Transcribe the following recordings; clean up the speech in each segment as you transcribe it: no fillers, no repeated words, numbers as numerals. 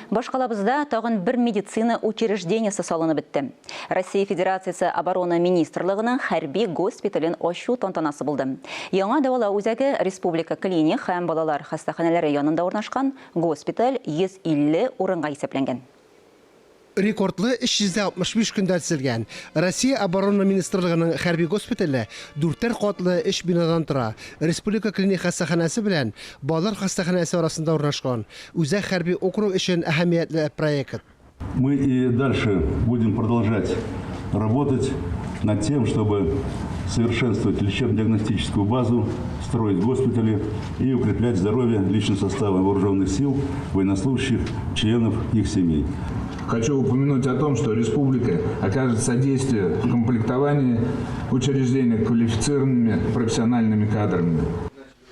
Башкалабызда тагын бер медицина учреждениесе салынып бетте. Россия Федерациясе Оборона министрлыгының хәрби госпитален ачу тантанасы булды. Яңа дәвалау үзәге Республика клиник һәм балалар хастаханәләре янында урнашкан. Госпиталь 150 урынга исәпләнгән. Рекордлы 365 көндә төзелгән Россия Оборона министрлыгының хәрби госпитале дүртәр катлы өч бинадан тора, Республика клиник хастаханәсе белән балалар хастаханәсе арасында урнашкан. Үзәк хәрби округ өчен әһәмиятле проект. Мы и дальше будем продолжать работать над тем, чтобы совершенствовать лечебно-диагностическую базу, строить госпитали и укреплять здоровье личного состава вооруженных сил, военнослужащих, членов их семей. Хочу упомянуть о том, что республика окажет содействие в комплектовании учреждений квалифицированными профессиональными кадрами.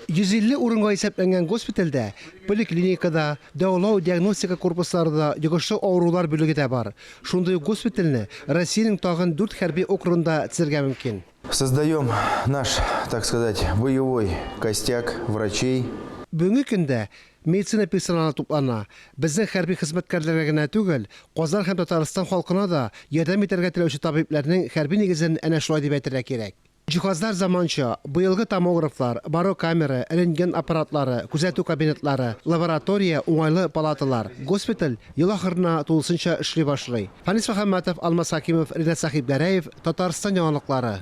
150 урынга исәпләнгән госпитальдә поликлиника да, дәвалау-диагностика корпуслары да, йогышлы авырулар бүлеге дә бар. Шундый ук госпитальне Россиянең тагын дүрт хәрби округында төзергә мөмкин. Создаем наш, так сказать, боевой костяк врачей. Бүгенге көндә медицина персоналы туплана. Безнең хәрби хезмәткәрләргә генә түгел, Казан һәм Татарстан халкына да ярдәм итәргә теләүче табибләрнең хәрби нигезен әнә шулай дип әйтергә кирәк. Җиһазлар заманча, быелгы томографлар, барокамера, рентген аппаратлары, күзәтү кабинетлары, лаборатория, уңайлы палаталар. Госпиталь ел ахырына тулысынча эшли башлый. Фәнис Мөхәммәтов, Алмаз Хәкимов, Ринат Сәхибгәрәев, Татарстан яңалыклары.